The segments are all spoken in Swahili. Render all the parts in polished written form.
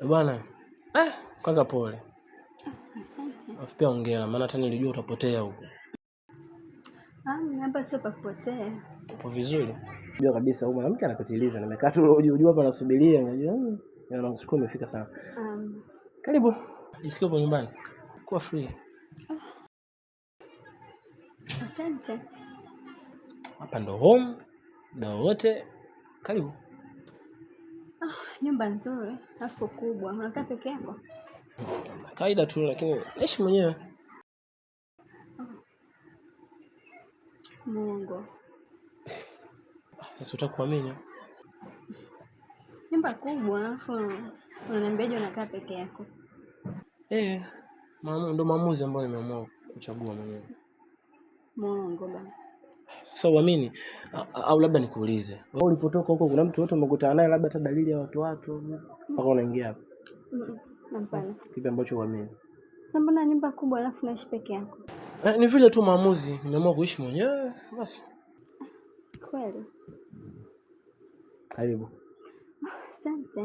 Bwana, eh, kwanza pole. Asante. Alafu pia hongera, maana hata nilijua utapotea huko. Ah, hapa sio pa kupotea. Upo vizuri? Najua kabisa huyu mwanamke anapitiliza. Nimekaa tu juu juu hapa nasubiria, unajua. Na nakushukuru umefika sana. Karibu. Jisikie upo nyumbani. Kuwa free. Asante. Hapa ndo home. Muda wowote. Karibu. Oh, nyumba nzuri, alafu kubwa. Unakaa peke yako? Kawaida tu, lakini naishi mwenyewe. Oh. Mungu. Sasa utakuamini. Nyumba kubwa alafu unaniambiaje unakaa peke yako? Eh, ndo maamuzi ambayo nimeamua kuchagua mwenyewe. Mungu bana. Sasa uamini au labda nikuulize, wewe ulipotoka huko kuna mtu yote umekutana naye labda hata dalili ya watu mpaka unaingia hapa? Hapana. Kipi ambacho uamini? Sasa mbona nyumba kubwa alafu naishi peke yako? Ni vile tu maamuzi, nimeamua kuishi mwenyewe basi. Kweli? Karibu. Asante.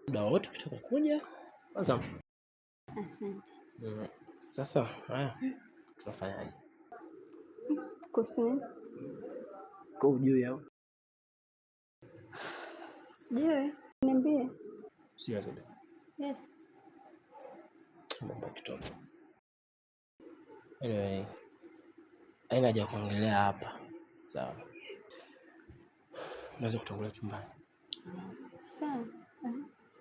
Muda wote ukitaka kuja, welcome. Asante. Sasa haya, tunafanyaje? Kuhusu nini? Kwa hujui au? Sijui. Niambie. Serious kabisa. Yes. Mambo ya kitoto. Anyway, haina haja kuongelea hapa. Sawa. Unaweza kutangulia chumbani. Sawa.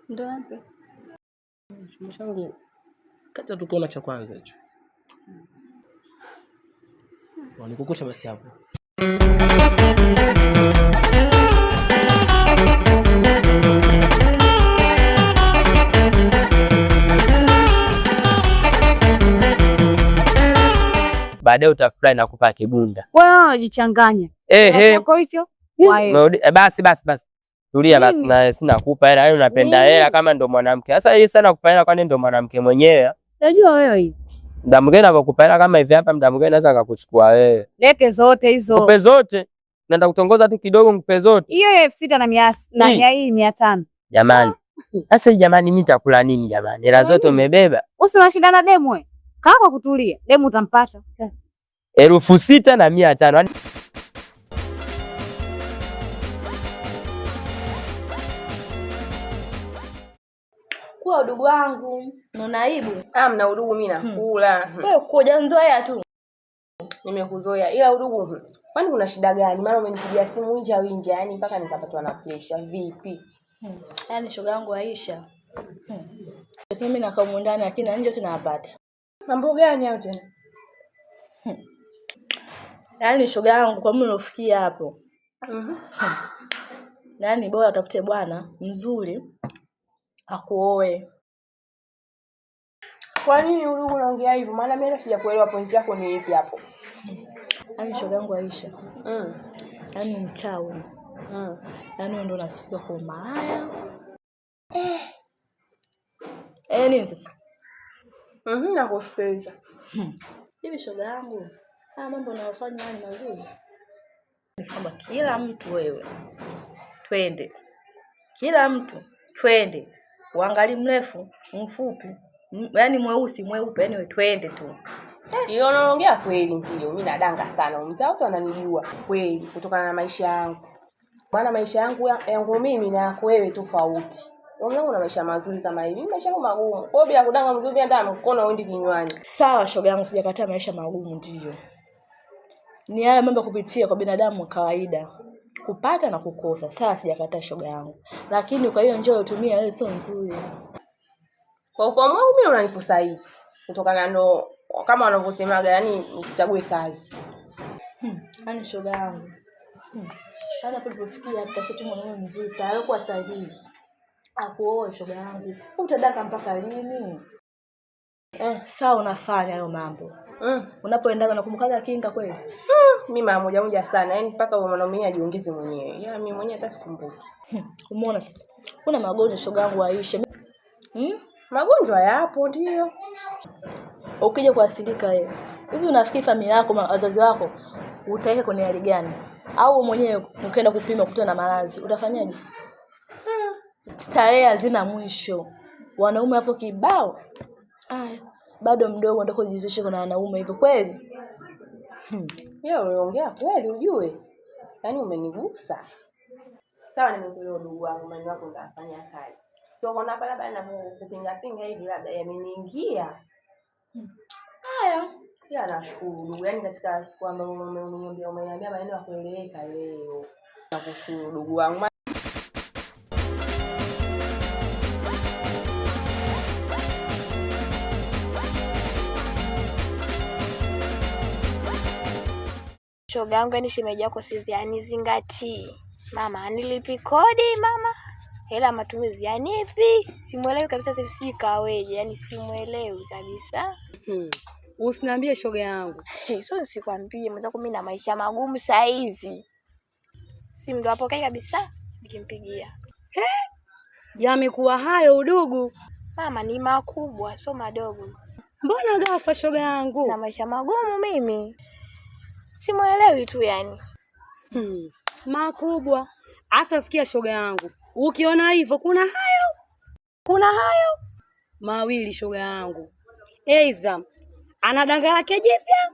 Ndo wapi? Chumba changu kata tu kona cha kwanza hicho. Sawa. Nikukuta basi hapo. Baadaye utafurahi na kupa kibunda. Wewe unajichanganya. Kwa hicho? Basi basi basi. Tulia basi na sina kupa hela. Wewe unapenda hela kama ndo mwanamke. Sasa hii sana kupa hela kwani ndo mwanamke mwenyewe? Unajua wewe hii. Muda mwingine anapokupa hela kama hivi hapa, muda mwingine naweza akakuchukua wewe. Lete zote hizo. Kupe zote. Naenda kutongoza tu kidogo nikupe zote. Hiyo 6,000 na mia na hii 500. Jamani. Sasa hii jamani mimi nitakula nini jamani? Hela zote umebeba. Usinashinda na demu wewe. Kaa kwa kutulia. Demu utampata. 6,500. Kuwa udugu wangu, unaona aibu? Ah, mna udugu mimi nakula. Wewe hujanzoea tu. Nimekuzoea ila udugu. Kwani kuna shida gani? Maana umenipigia simu winja winja, yani mpaka nikapatwa na pressure. Vipi? Yaani shoga yangu Aisha. Sasa mimi nakaa humu ndani lakini na nje tunapata. Mambo gani hayo tena? Yaani shoga yangu kwa mimi unafikia hapo. Yaani bora utafute bwana mzuri akuoe. Kwa nini udugu unaongea hivyo? Maana mimi hata sijakuelewa point yako ni ipi hapo. Yaani shoga yangu Aisha. Yaani mtaa huu. Yaani wewe ndio unasifika kwa malaya. Nini sasa? Nakusikiliza. Hivi shoga yangu, haya mambo unayofanya ni mazuri? Ni kwamba kila mtu wewe. Twende. Kila mtu twende. Uangalie mrefu, mfupi, yaani mweusi, mweupe, yaani wewe twende tu. Hiyo unaongea kweli ndio. Mimi nadanga sana. Mtaa wote wananijua kweli kutokana na maisha yangu. Maana maisha yangu mimi na yako wewe tofauti. Wewe una maisha mazuri kama hivi. Mimi maisha yangu magumu. Kwa hiyo bila kudanga mzuri hata mkono uendi kinywani. Sawa shoga yangu, sijakataa maisha magumu ndio. Ni haya mambo kupitia kwa binadamu wa kawaida. Kupata na kukosa. Sawa, sijakataa shoga yangu. Lakini kwa hiyo njia unayotumia wewe sio nzuri. Kwa ufahamu wangu mimi unanipo sahihi. Kutokana ndo kama wanavyosemaga, yani usichague kazi. Yaani shoga yangu. Yaani hapo tulipofikia hapa tafute mwanaume mzuri sana, alikuwa sahihi. Akuoe shoga yangu. Utadaka mpaka lini? Sawa unafanya hayo mambo. Unapoendaga unakumbukaga kinga kweli? Mimi mara moja moja sana, yani mpaka huyo mwanaume ajiongeze mwenyewe. Yaani mimi mwenyewe hata sikumbuki. Umeona sasa? Kuna magonjwa shoga yangu Aisha. Magonjwa yapo ndio. Ukija kuathirika wewe. Hivi unafikiri familia yako, wazazi wako utaweka kwenye hali gani? Au mwenyewe ukaenda kupima kukutana na maradhi, utafanyaje? Starehe hazina mwisho. Wanaume hapo kibao. Aya, bado mdogo ndio kujihusisha na wanaume hivyo kweli? Yeye uliongea kweli ujue. Yaani umenigusa. Sawa, nimekuelewa ndugu wangu, maneno yako nitafanya kazi. So kuna hapa labda ninapokupinga pinga hivi labda yameniingia. Haya, pia nashukuru ndugu. Yaani katika siku ambayo umeniambia maneno ya kueleweka leo. Nakushukuru ndugu wangu. Shoga yangu, yani shemeji yako sizi anizingatii. Mama anilipi kodi mama, hela matumizi yanipi? Simuelewi kabisa, sasa sijui kaweje, yani simuelewi kabisa. Usiniambie shoga yangu. Hey, so nisikwambie mwenzako, mimi na maisha magumu saa hizi. Simu ndo apokee kabisa nikimpigia. Yamekuwa hayo udugu. Mama ni makubwa sio madogo. Mbona gafa shoga yangu? Na maisha magumu mimi. Simuelewi tu yani. Makubwa. Asa sikia shoga yangu. Ukiona hivyo kuna hayo mawili shoga yangu. Eiza ana danga lake jipya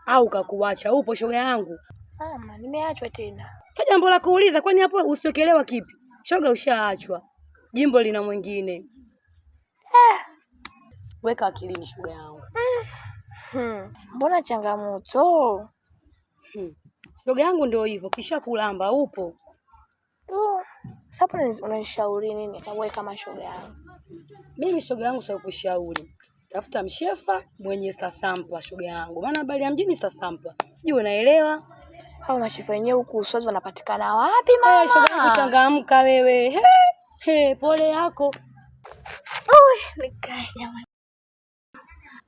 au kakuacha upo shoga yangu. Mama nimeachwa tena. Sio jambo la kuuliza, kwani hapo usiokelewa kipi? Shoga ushaachwa. Jimbo lina mwingine. Weka akilini shoga yangu. Mbona changamoto? Shoga yangu ndio hivyo, kisha kulamba upo. Sasa unanishauri nini wewe kama shoga yangu? Mimi shoga yangu sio kushauri. Tafuta mshefa mwenye sasampa shoga yangu. Maana habari ya mjini sasampa. Sijui unaelewa? Hao mashefa wenyewe huku Uswazi wanapatikana wapi mama? Shoga yangu changamka wewe. He, pole yako. Nikae jamani.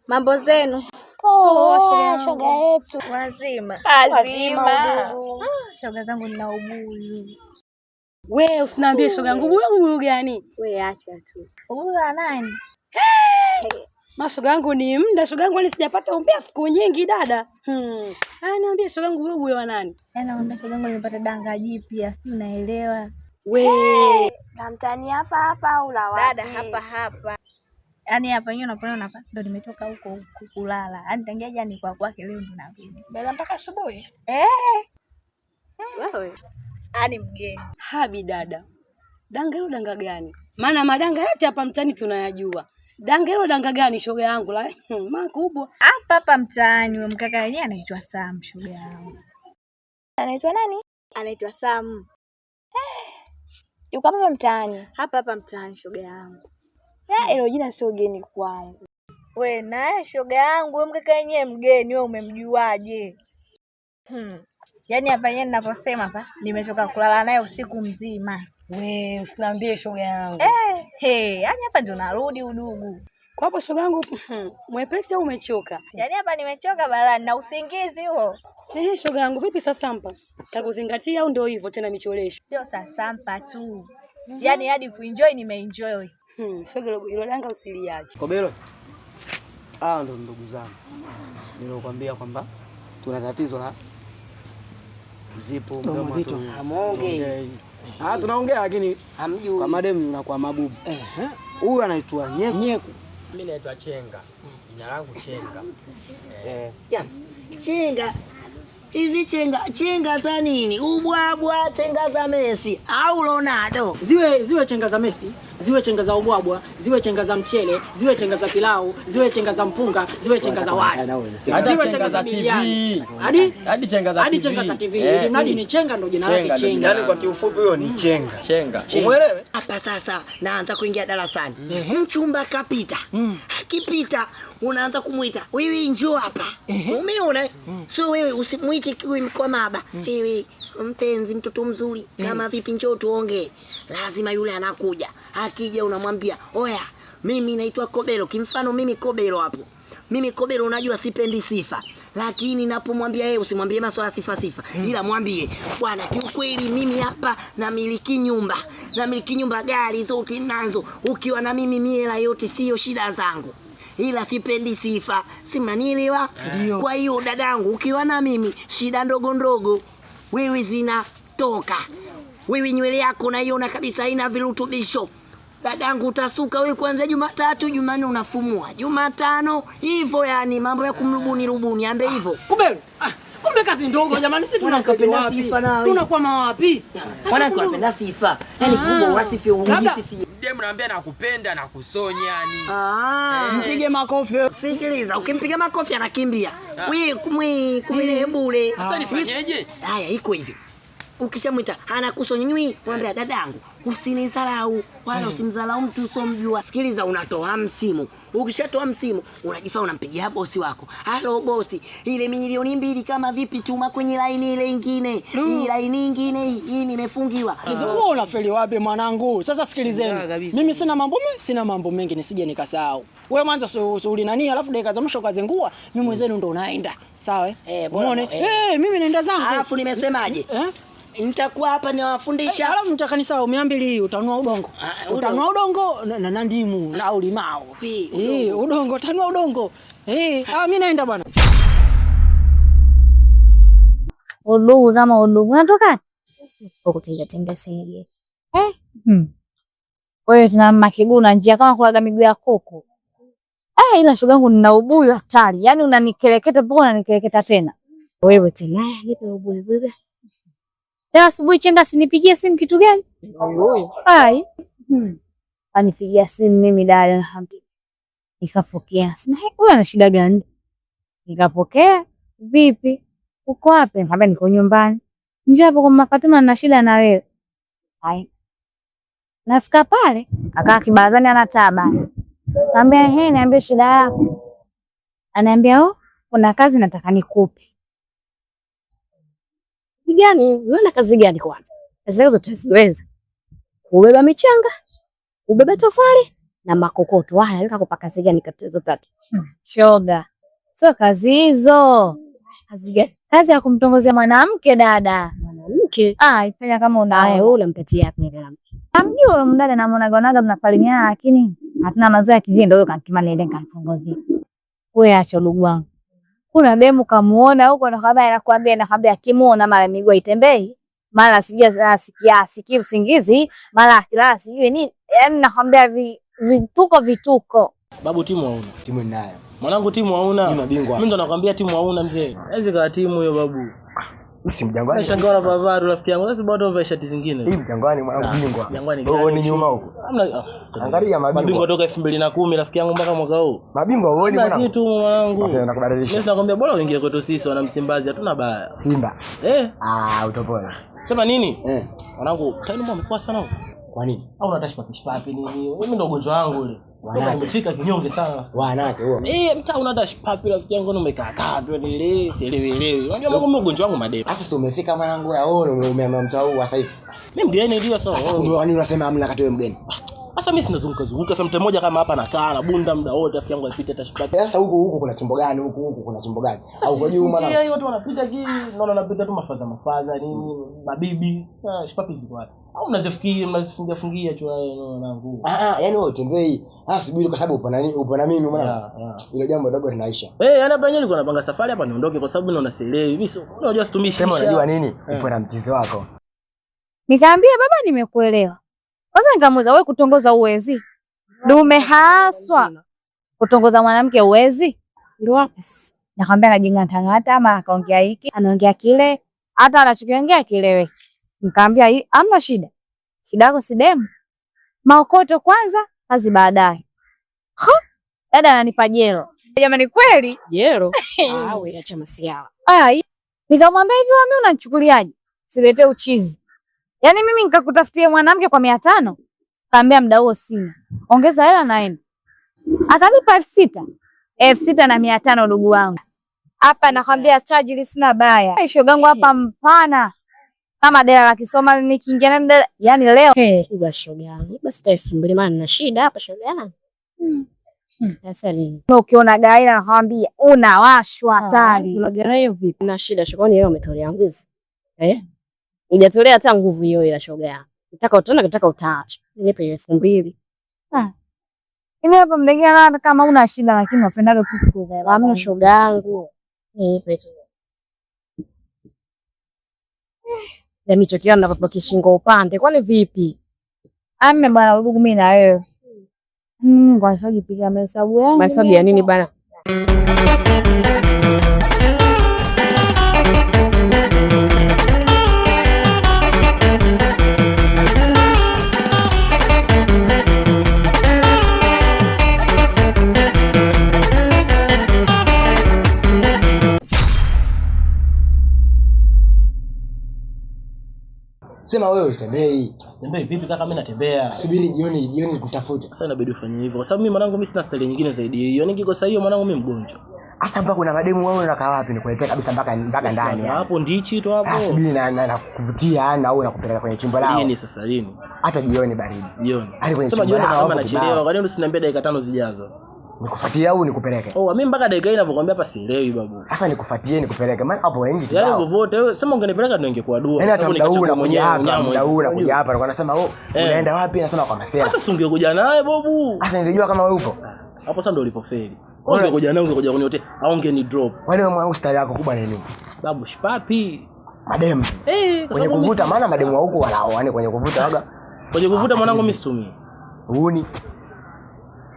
Mambo zenu? Poa, shoga yetu. Wazima. Wazima. Shoga zangu nina ubuyu. We usiniambie shoga yangu, ubuyu gani? We acha tu. Ubuyu wa nani? Mashoga yangu ni muda, shoga yangu, yani sijapata umbea siku nyingi dada. Haya niambie shoga yangu, wewe ubuyu wa nani? Yaani nakwambia shoga yangu nimepata danga jipya, sijui unaelewa. We Na mtani hapa hapa au la wapi? Dada hapa hapa. Yaani hapa yenyewe unapoona hapa ndo nimetoka huko huko kulala. Yaani tangia jana kwa kwake leo ndo narudi. Bela mpaka asubuhi. Wewe. Yaani mgeni. Habi dada. Danga hilo danga gani? Maana madanga yote hapa mtaani tunayajua. Danga hilo danga gani shoga yangu? La, makubwa. Hapa hapa mtaani wewe mkaka yenyewe anaitwa Sam shoga yangu. Anaitwa nani? Anaitwa Sam. Yuko hapa hapa mtaani. Hapa hapa mtaani shoga yangu. Hilo jina sio geni kwangu. We naye shoga yangu, wewe mkaka yenyewe mgeni, wewe umemjuaje? Yaani hapa yenyewe ninaposema hapa nimetoka kulala naye usiku mzima. We usiniambie shoga yangu. Yaani hapa ndo narudi udugu. Kwa hapo shoga yangu, mwepesi au umechoka? Yaani hapa nimechoka barani na usingizi huo. Shoga yangu vipi sasampa? Takuzingatia au ndio hivyo tena micholesho? Sio sasampa tu. Yaani hadi kuenjoy nimeenjoy. Shoga hilo danga usiliache. Kobelo, hawa ndo ndugu zangu nilokuambia kwamba tuna tatizo la zipo mdomo mzito. Hamuongei. Ah, tunaongea lakini Hamjui. kwa mademu na kwa mabubu. Huyu anaitwa Nyeku. Nyeku. Mimi naitwa Chenga. Jina langu Chenga. Eh. Chenga hizi chenga za nini? Ubwabwa, chenga za Messi au Ronaldo? Ziwe chenga za Messi, ziwe chenga za ubwabwa, ziwe chenga za mchele, ziwe chenga za pilau, ziwe chenga za mpunga, ziwe chenga za wali, ziwe chenga za biriani, Hadi chenga za hadi TV. chenga za TV. Eh. Ili mradi ni chenga ndo jina lake Chenga ndo chenga. Yaani kwa kiufupi huyo ni chenga. Chenga. Umuelewe? Hapa sasa naanza kuingia darasani. Mchumba kapita. Akipita unaanza kumwita, wewe njoo hapa. Umeona? Sio wewe usimwite kwa maba. Wewe mpenzi, mtoto mzuri, kama vipi njoo tuongee. Lazima yule anakuja. Akija unamwambia, oya, mimi naitwa Kobelo. Kimfano mimi Kobelo hapo. Mimi Kobelo unajua sipendi sifa. Lakini napomwambia yeye usimwambie maswala sifa sifa. Ila mwambie, bwana kiukweli mimi hapa namiliki nyumba. Namiliki nyumba, gari zote nazo. Ukiwa na mimi mimi yote sio shida zangu. Ila sipendi sifa. Si mnanielewa? Ndio. Kwa hiyo dadangu ukiwa na mimi shida ndogo ndogo wewe zinatoka. Wewe nywele yako naiona kabisa haina virutubisho. Dadangu utasuka wewe kuanzia Jumatatu, Jumanne unafumua. Jumatano hivyo yani mambo ya kumrubuni rubuni, ambe hivyo. Kumbe kumbe kazi ndogo jamani, sisi tunakapenda wapi? Tunakwama wapi? Mwanangu anapenda sifa. Yaani kubwa wasifie ujisifie. Mdemu naambia nakupenda na kusonya yani. Mpige makofi. Sikiliza, ukimpiga makofi anakimbia. Wewe kumwi kumile bure. Sasa nifanyeje? Haya iko hivi. Ukishamwita anakusonya nywi, mwambia dadangu, usinidharau wala usimdharau mtu usomjua. Sikiliza, unatoa msimu. Ukishatoa msimu, unajifaa unampigia bosi wako. Halo bosi, ile 2,000,000 kama vipi tuma kwenye laini ile ingine. Hii laini nyingine hii nimefungiwa. Wewe unafeli wapi mwanangu? Sasa sikilizeni. Mimi sina mambo mengi nisije nikasahau. Wewe mwanzo usuli nani alafu dakika za mwisho ukazingua, mimi mwenzenu ndo unaenda. Sawa eh? Umeona? Mimi naenda zangu. Alafu nimesemaje? Nitakuwa hapa niwafundisha. Alafu nitakanisa 200 hii utanua udongo. Utanua udongo na ndimu au limao. Udongo utanua udongo. Mimi naenda bwana. Udugu kama udugu. Unatoka? Ukutinga tinga sije. Wewe tuna makiguu na njia kama kulaga miguu ya kuku. Ila shoga yangu nina ubuyu hatari. Yaani unanikereketa mpaka unanikereketa tena. Wewe tena nipe ubuyu bebe. Leo asubuhi chenga sinipigie simu kitu gani? Ai. Anipigia simu mimi dada alhamdulillah. Nikapokea. Sina huyu ana shida gani? Nikapokea. Vipi? Uko wapi? Nikamwambia niko nyumbani. Njoo hapo kwa Mama Fatuma nina shida na wewe. Ai. Nafika pale, akaa kibarazani ana taba. Nikamwambia ehe, niambie shida yako. Ananiambia oh, kuna kazi nataka nikupe. Gani? Wewe na kazi gani kwanza? Kazi zako utaziweza. Kubeba michanga, kubeba tofali na makokoto. Haya, weka kupa kazi gani kati hizo tatu? Shoga. Sio kazi hizo. Kazi gani? Kazi ya kumtongozea mwanamke dada. Mwanamke? Ifanya kama una. Haya, wewe unampatia wapi mwanamke? Namjua yule mdada namuona gonaga mnasalimiana lakini hatuna mazoea kivile, ndio kanituma niende nikamtongozie. Wewe acha udugu wangu. Kuna demu kamuona huko na kwamba anakuambia akimuona mara miguu haitembei, mara sijui asikia usingizi, mara akilala sijui nini. Yaani nakwambia vituko. Babu timu hauna. Timu ninayo. Mwanangu timu hauna. Mimi mabingwa. Mimi ndo nakwambia timu hauna mzee. Hizi kwa timu hiyo babu. Mimi mjangwani. Nashangaa na bavaru rafiki yangu. Sasa bado vaa shati zingine. Hii mjangwani mwanangu bingwa. Jangwani. Wewe ni nyuma huko. Hamna. Angalia mabingwa. Mabingwa toka 2010 rafiki yangu mpaka mwaka huu. Mabingwa uone mwanangu. Kitu mwanangu. Sasa nakubadilisha. Mimi nakwambia bora uingie kwetu sisi wana Msimbazi hatuna baya. Simba. Utopona. Sema nini? Mwanangu, tani umekuwa sana huko. Kwa nini? Au unataka kishapi nini? Mimi ndo ugonjwa wangu ule. Nimefika kinyonge sana. Wanawake huo. Mtaa una dash papi rafiki yangu umekaa kaa tu nile sielewi. Unajua mambo ugonjwa wangu madeni. Sasa si umefika mwanangu wewe umeamua mtaa huu sasa hivi. Mimi mgeni ndio sasa. Sasa kumbe kwa nini unasema hamna kati wewe mgeni? Sasa mimi sinazunguka zunguka sasa mtu mmoja kama hapa nakaa na bunda muda wote rafiki yangu apite hata shipapi. Sasa huku huku kuna chimbo gani huku huku kuna chimbo gani? Au kwa juu mwanangu. Sisi watu wanapita ki naona wanapita tu mafaza nini mabibi. Sasa shipapi ziko wapi? Au mnazifikia mnazifungia fungia tu mwanangu. Yaani wewe utembei. Sasa kwa sababu upo na nini? Upo na mimi mwanangu. Hilo jambo dogo linaisha. Yaani hapa yenyewe nilikuwa napanga safari hapa niondoke kwa sababu naona sielewi. Mimi sio unajua situmii shisha. Sema unajua nini? Upo na mchizi wako. Nikamwambia baba nimekuelewa. Kwanza nikamuuliza wewe kutongoza uwezi? Dume haswa. Kutongoza mwanamke uwezi? Ndio wapi sasa? Nakwambia anajingata ngata ama akaongea hiki, anaongea kile, hata anachokiongea kielewe. Nikamwambia hamna shida. Shida yako si demu. Maokoto kwanza, kazi baadaye. Dada ananipa jero. Jamani kweli? Jero. Wewe acha masiala. Nikamwambia hivi wewe unanichukuliaje? Siletee uchizi. Yaani mimi nikakutafutia mwanamke kwa 500. Kaambia muda huo sina. Ongeza hela naenda. Akanipa 6,000. 6,500 ndugu wangu. Hapa nakwambia tajiri sina baya. Shogangu hapa mpana. Kama dela la Kisoma nikiingia na dela, yani leo. Basi shoga yangu. Basi 2,000 maana nina shida hapa shoga yangu. Sasa nini? Ukiona gari nakwambia unawashwa hatari. Una gari hiyo vipi? Nina shida shoga, kwani wewe umetolea nguvu? Hujatolea hata nguvu hiyo ila shoga yangu. Nataka utaona, nataka utaacha. Nipe 2,000. Ini hapa mdegea na kama una shida lakini unapenda kitu kwa. Hamna shoga yangu. Nipe tu. Ndio micho kiona napopoki shingo upande. Kwani vipi? Ame bwana udugu mimi na wewe. Kwa sababu piga mahesabu yangu. Mahesabu ya nini bana? Sema wewe utembei. Tembei vipi kaka, mimi natembea. Subiri jioni, jioni nikutafute. Sasa inabidi ufanye hivyo kwa sababu mimi mwanangu mimi sina staili nyingine zaidi hiyo. Nikikosa hiyo mwanangu mimi mgonjwa. Sasa mpaka kuna mademu wewe unakaa wapi nikuletee kabisa mpaka ndani. Hapo ndichi tu hapo. Ah, subiri na nakuvutia na au nakupeleka kwenye chimbo lao. Lini sasa lini? Hata jioni baridi. Jioni. Hadi kwenye Sema chimbo jioni lao. kama nachelewa, kwa nini usiniambie dakika 5 zijazo? Nikufuatie au nikupeleke? Oh, mimi mpaka dakika hii ninavyokuambia hapa sielewi babu. Sasa nikufuatie nikupeleke, maana hapo wengi Yaani kibao. popote wewe sema ungenipeleka ndio ingekuwa dua. Yaani hata Sababu muda huu nikachagua unakuja mwenyewe hapa, unyamo muda huu hivi, unakuja unajua. hapa, alikuwa anasema oh, unaenda wapi? Nasema kwa Masela. Sasa si ungekuja naye babu. Sasa nilijua kama wewe upo. Hapo sasa ndio ulipofeli. Ungekuja naye ungekuja kuniotea au ungeni drop. Wale wewe mwanangu style yako kubwa ni nini? Babu shipapi. Mademu. Eh, Kwenye kuvuta maana mademu wa huku wala yaani kwenye kuvuta waga. Kwenye kuvuta mwanangu mimi situmii. Uuni.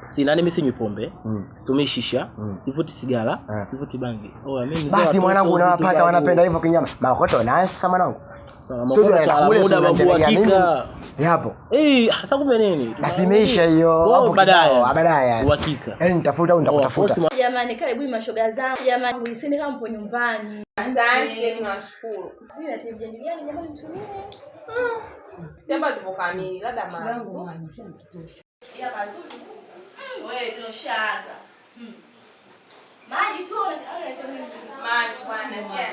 Si nani mimi sinywi pombe, situmii shisha, sivuti sigara, sivuti bangi. Oh, mimi mzee Basi watoto, mwanangu vitu unawapata babu. wanapenda hivyo kinyama. Makoto nasa mwanangu. Sawa, Sio makoto tunaenda swala kule, muda sio babu unanitembelea mimi. hakika. Yapo. Eh, sasa kumbe nini? Basi imeisha hiyo. Oh, Hapo baadaye. kibao, baadaye. Uhakika. Yaani nitafuta au nitakutafuta. Jamani, karibuni mashoga zangu. Jamani, usini kama mpo nyumbani. Asante, tunashukuru. Sina tijani gani jamani, mtumie. Sema tupo kamili, labda maji. Ya mazuri. Wewe tunashaanza. Maji tu Maji bwana, si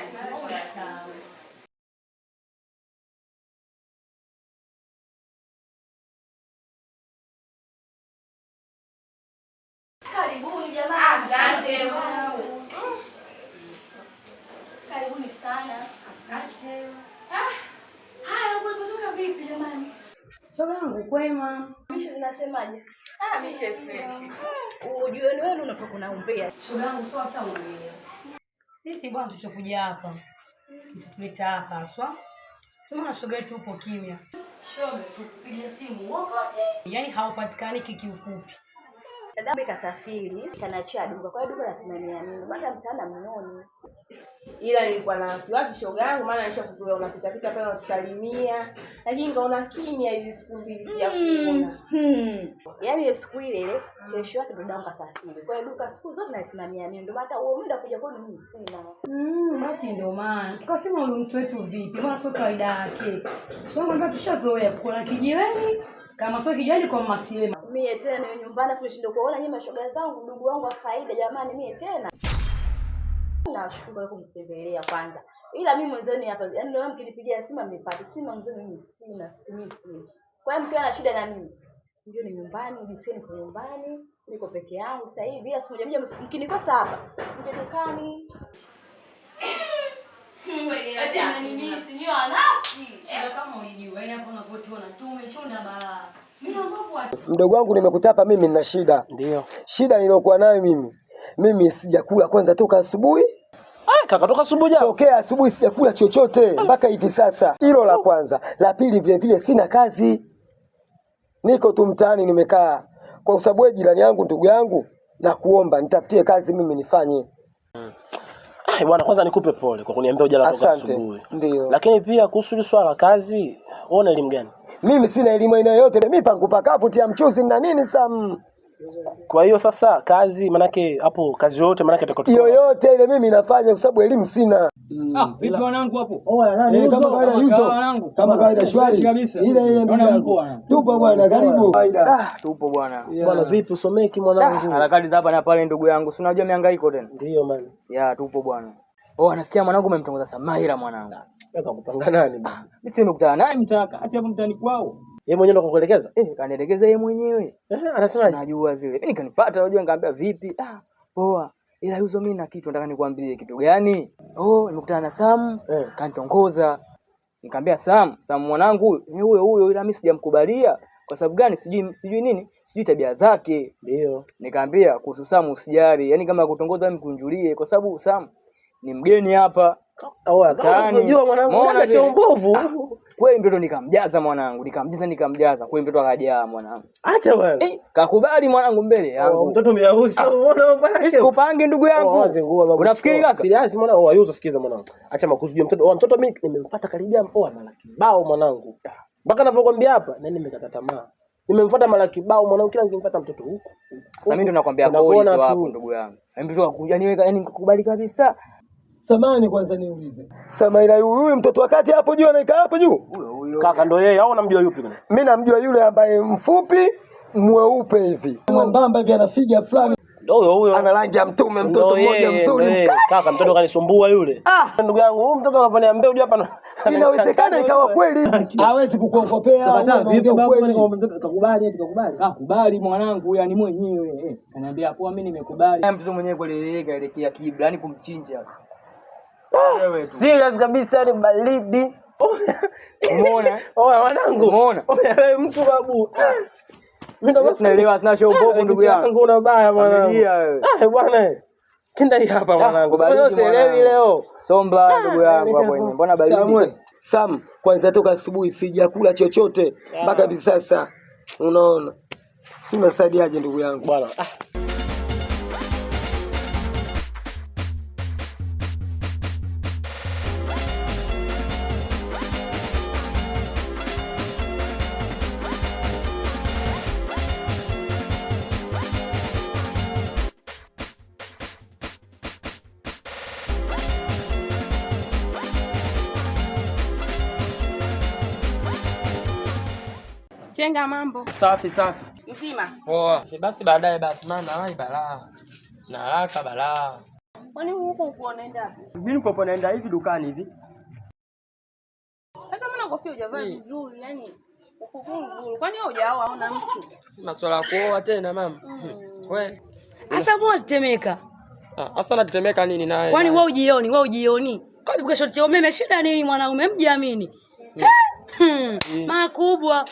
Karibuni jamani. Asante. Karibuni sana. Asante. Ah, haya ulipotoka vipi jamani? Shoga yangu kwema. Mishe zinasemaje? Ah, mishe fresh. Ujueni wenu unapokuwa unaombea. Shoga yangu sio hata umbea. Sisi bwana tulichokuja hapa. Kitutuleta hapa haswa. Tumeona shoga yetu upo kimya. Shoga tukupigia simu wokote. Yaani haupatikani kiufupi. Dada kasafiri, kanaachia duka. Kwa hiyo duka nasimamia mimi. Maana mtaana mnioni. Ila nilikuwa na wasiwasi shoga yangu, maana nishakuzoea unapita pita pale unatusalimia, lakini ngaona kimya hizi siku mbili sijakuona. Yaani ile siku ile ile kesho yake ndo dadangu kasafiri. Kwa hiyo duka siku zote nasimamia mimi. Ndio maana hata huo muda kuja kwenu mimi sina. Basi ndio maana tukasema huyu mtu wetu vipi, maana sio kawaida yake. Shoga ndio tushazoea kukula kijiweni, kama sio kijiweni kwa mama Silema. Mie tena niwe nyumbani afu nishinde kuona nyinyi mashoga zangu, ndugu wangu wa faida jamani, mie tena. Nashukuru kwa kunitembelea kwanza. Ila mimi mwenzenu hapa, yaani ndio mkinipigia simu mnipate. Simu mwenzenu mimi sina, situmii simu. Kwa hiyo mkiwa na shida na mimi, ndio ni nyumbani, jisieni kwa nyumbani, niko peke yangu sasa hivi. Ila siku moja moja mkinikosa hapa, mje dukani. Eti amenimisi, ni wanafiki. Shoga kama ulijua, yaani hapo unapotuona tumechunda balaa. Mimi naomba Mdogo wangu nimekutapa mimi nina shida. Ndio. Shida niliyokuwa nayo mimi sijakula kwanza toka asubuhi. Ah, kaka toka asubuhi jana. Tokea asubuhi sijakula chochote mpaka hivi sasa. Hilo la kwanza. La pili vile vile sina kazi. Niko tu mtaani nimekaa. Kwa sababu wewe jirani yangu ndugu yangu na kuomba nitafutie kazi mimi nifanye. Ah, bwana kwanza nikupe pole kwa kuniambia hujala toka Asante. asubuhi. Ndio. Lakini pia kuhusu hili swala la kazi, wewe una elimu gani? Mimi sina elimu aina yoyote. Mimi pangu pakavu tia mchuzi na nini sam. Kwa hiyo sasa kazi manake hapo kazi yoyote manake atakayotoka. Yoyote ile mimi nafanya kwa sababu elimu sina. Ah, vipi wanangu hapo? Eh, kama kawaida Yuzo. Kama kawaida shwari. Kabisa. Ile ile ndugu Naona yangu. mpo bwana. Tupo bwana, karibu. Ah, tupo bwana. Bwana vipi usomeki mwanangu? Harakati za hapa na pale ndugu yangu. Si unajua mihangaiko tena. Ndio man. Ya, tupo bwana. Oh, anasikia mwanangu umemtongoza Samaira mwanangu. Weka kupanga nani bwana? Mimi si nimekutana naye mtaa kati hapo mtaani kwao. Yeye mwenyewe ndo kukuelekeza? Eh, kanielekeza yeye mwenyewe. Eh, anasemaje? Unajua zile. Mimi nikanifuata, unajua nikamwambia vipi? Ah, poa. Ila Yuzo mimi na kitu nataka nikwambie. Kitu gani? Oh, nimekutana na Sam, kanitongoza. Nikamwambia Sam, Sam mwanangu huyu, eh, huyo huyo ila mimi sijamkubalia. Kwa sababu gani? Sijui nini? Sijui tabia zake. Ndio. Nikamwambia kuhusu Sam usijali. Yaani kama kutongoza mkunjulie kwa sababu Sam ni mgeni hapa. Mtaani. Unajua mwanangu, Umeona dada sio vile? mbovu. Kweli mtoto nikamjaza mwanangu, nikamjaza. Kweli mtoto akajaa mwanangu. Acha bwana. Kakubali mwanangu mbele yangu. Oh, mtoto myeusi. Umeona mambo yake? Mimi sikupange ndugu yangu. Oh, zingua babu. Unafikiri kaka? Serious mwana, oh, Yuzo sikiza mwanangu. Acha makusudi mtoto. Oh, mtoto mimi nimemfuata karibia mpoa mara kibao mwanangu. Mpaka ninavyokuambia hapa, na nimekata tamaa. Nimemfuata mara kibao mwanangu, kila nikimfuata mtoto huku. Sasa mimi ndo nakwambia Unakuona goli sio tu. hapo ndugu yangu. Yaani mtoto akakuja niweka yani nikakubali kabisa. Samani kwanza niulize. Samaila huyu mtoto wakati hapo juu anaikaa hapo juu? Kaka ndo yeye au unamjua yupi kwani? Mimi namjua yule ambaye mfupi mweupe hivi. Mwembamba hivi anafiga fulani. Ndio huyo huyo. Ana rangi ya mtume mtoto Ndo mmoja yeye, mzuri ndo yeye. mkali. Kaka mtoto kanisumbua yule. Ah, ndugu yangu huyu mtoto anavyoniambia unajua hapa Inawezekana ikawa kweli. Hawezi kukuogopea, Kataa, anaongea vipi babu, ukweli. Kakubali eti kakubali. Kakubali mwanangu, yani mwenyewe. Kaniambia poa, mimi nimekubali. Yaani mtoto mwenyewe kweli yeye kaelekea kibla, yani kumchinja. Wewe tu. Serious kabisa ni baridi. Umeona? Oya mwanangu. Umeona? Oya wewe mtu babu. Mimi ndo Mimi sinaelewa, sina show mbovu ndugu yangu. Una baya mwanangu. Familia wewe. Ah bwana. Kinda hii hapa mwanangu. baridi Sasa sielewi mwanangu. leo. Somba ndugu yangu hapo yenyewe. Mbona baridi? Samuel, Sam, kwanza toka asubuhi sijakula chochote mpaka hivi sasa. Unaona? Si unasaidiaje ndugu yangu? Bwana. Ah. Chenga mambo. Safi safi. Mzima. Poa. Basi baadaye basi maana wahi balaa. Na haraka balaa. Kwani huko uko unaenda wapi? Mimi nipo naenda hivi dukani hivi. Sasa mbona kofia hujavaa vizuri? Yaani uko vizuri. Kwani wewe hujaoa hauna mtu? Masuala ya kuoa tena mama. We. Sasa mbona unatetemeka? Ah, sasa natetemeka nini naye? Kwani wewe ujioni, wewe ujioni? Kwa sababu shoti ya umeme shida nini mwanaume mjiamini? Makubwa.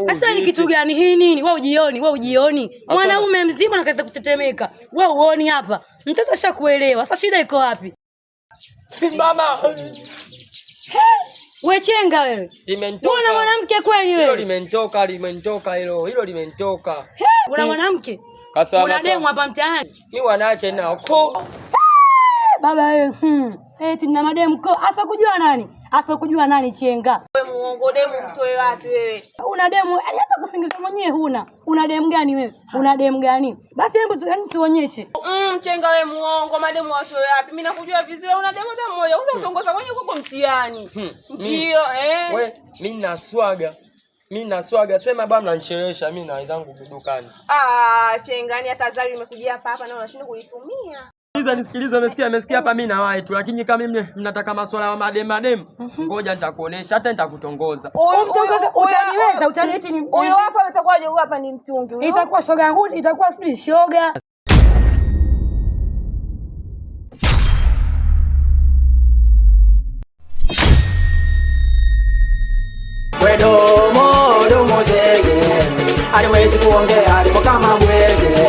Sasa ni kitu gani hii nini? Wewe ujioni, wewe ujioni. Mwanaume mzima anaweza kutetemeka. Wewe uoni hapa. Mtoto ashakuelewa. Sasa shida iko wapi? Mama. We chenga wewe. Limenitoka. Una mwanamke kweli Hilo wewe? limenitoka, limenitoka hilo. Hilo limenitoka. Una mwanamke? Kaswa Una demu hapa mtaani? Ni wanawake nao. Ko. Baba wewe. Eti nina mademu ko. Asa kujua nani? Asa kujua nani chenga? Wewe muongo demu mtoe wapi wewe? Una demu, yaani hata kusingiza mwenyewe huna. Una demu gani wewe? Una demu gani? Basi hebu yaani tuonyeshe. Chenga wewe muongo, mademu watoe wapi? Mimi nakujua vizuri, una demu hata mmoja. Unatongoza kwenye huko mtihani. Ndio, eh. We, mimi naswaga. Mimi naswaga. Sema bwana mnanichelewesha mimi na wenzangu dukani. Ah, chenga yani hata zali imekujia hapa hapa na unashindwa kulitumia. Sikiliza nisikilize, umesikia hapa mimi nawahi tu, lakini kama mimi mnataka masuala ya madem madem, ngoja nitakuonesha, hata nitakutongoza. Umtongoze utaniweza, utanieti ni Huyo hapa itakuwaje? Huyo hapa ni mtungi huyo. Itakuwa shoga yangu, itakuwa sijui shoga. We domo domo zege, aliwezi kuongea, alipo kama bwege.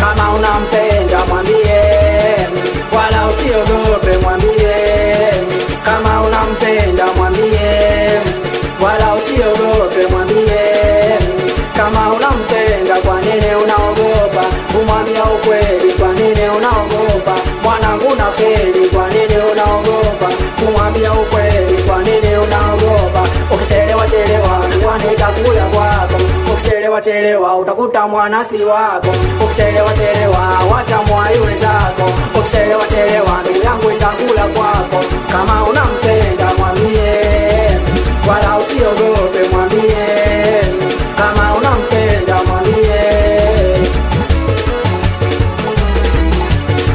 Kama unampenda mwambie, wala usiogope mwambie. Kama unampenda mwambie, wala usiogope mwambie. Kama unampenda kwa nini unaogopa? Kumwambia ukweli kwa nini unaogopa? Mwanangu nafeli kwa nini unaogopa? Kumwambia ukweli kwa nini unaogopa? Ukichelewa chelewa kwani itakula kwako. Ukichelewa chelewa utakuta mwana si wako. Ukichelewa chelewa watamwai wenzako. Ukichelewa chelewa ndugu yangu itakula kwako. Kama unampenda mwambie, wala usiogope mwambie. Kama unampenda mwambie.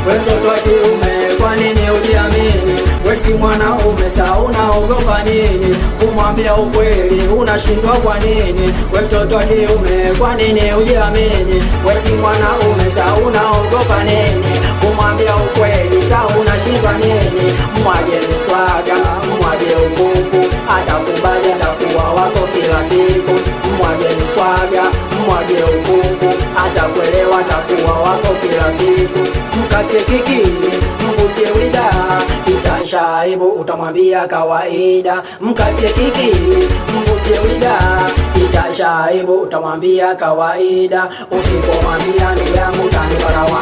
We mtoto wa kiume, kwa nini hujiamini? We si mwanaume, sa unaogopa nini? Kumwambia ukweli unashindwa kwa nini? We mtoto wa kiume, kwa nini hujiamini? We si mwanaume, sa unaogopa nini? Kumwambia ukweli sa unashindwa nini? Mwage miswaga, mwage ukuku, atakubali atakuwa wako kila siku. Mwage miswaga, mwage ukuku, atakuelewa atakuwa wako kila siku. Mkate kikini, mvutie wida, itaisha aibu, utamwambia kawaida. Mkatie kiki, mvutie wida, itaisha aibu, utamwambia kawaida. Usipomwambia ndugu yangu utanipa lawama.